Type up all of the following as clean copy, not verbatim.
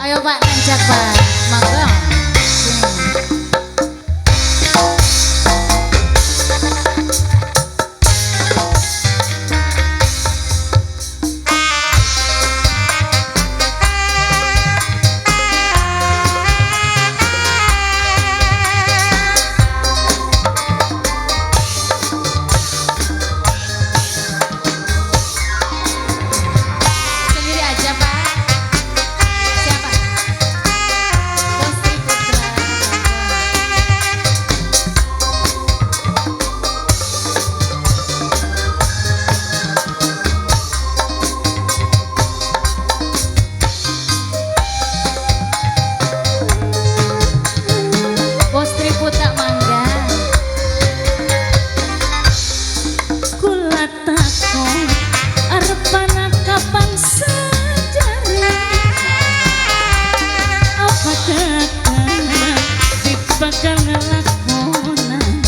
Ayo Pak, nanjak Pak. Monggo. Sendiri aja Pak. Siapa? Bos Triputra. Bos Triputra mangga. Kula takon arep ana kapan sadare, apa kakak bakal ngelakonan,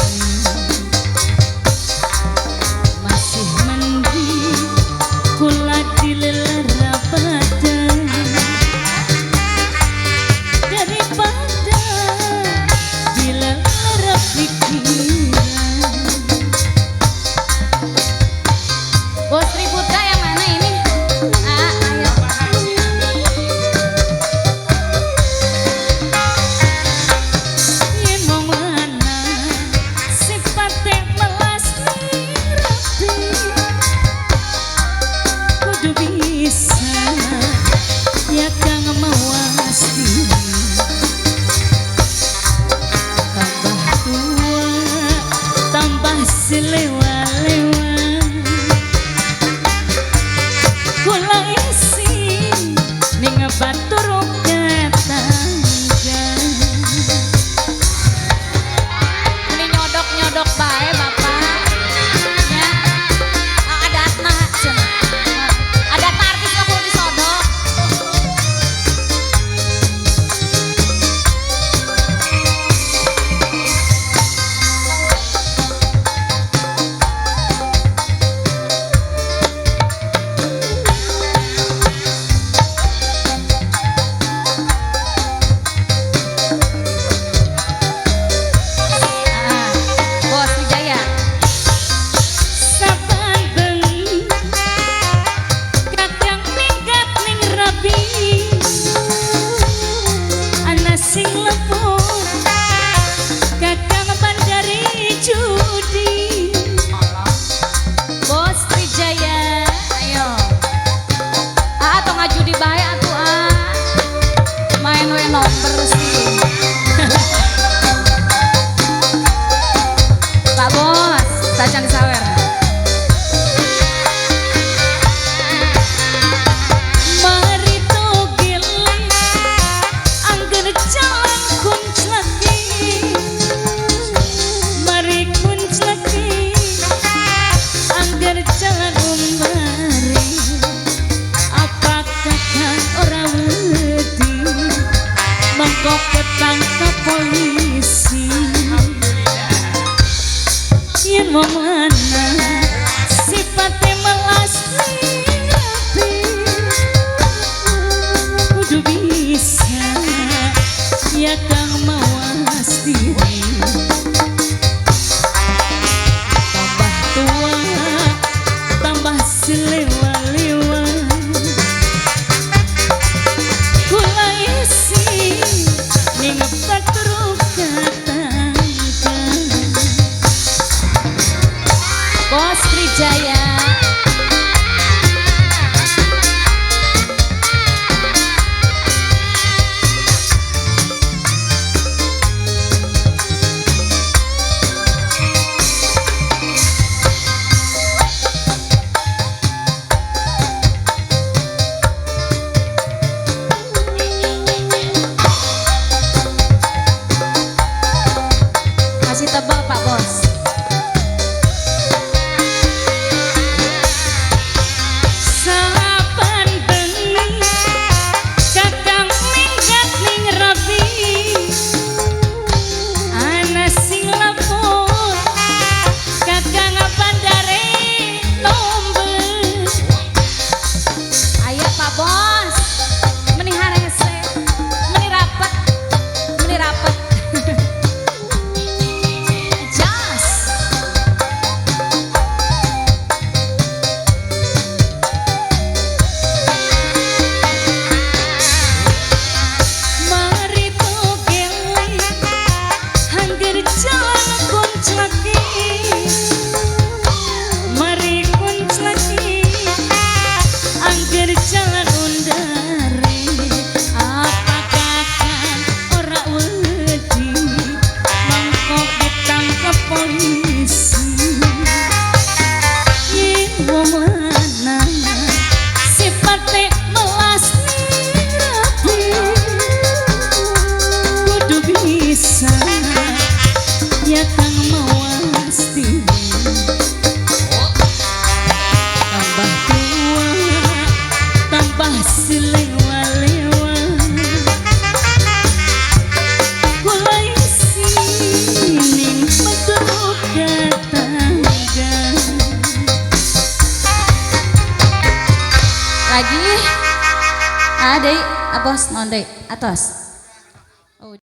masih mending kula dilelara badan daripada dilelara pikiran. Bos Triputra yang mana ini? Ah, ayo. Yen wong lanang sifate melas ning rapi, kudu bisa ya kang mawas diri. Tambah tua tambah selewa-lewa, kula isin ning batur tetangga. Ini nyodok-nyodok bae Bapak. Ya. Ah, ada Atna. Cenah. Ada Atna artis nggak perlu disodok. Ah, deui, abos naon deui? Atos.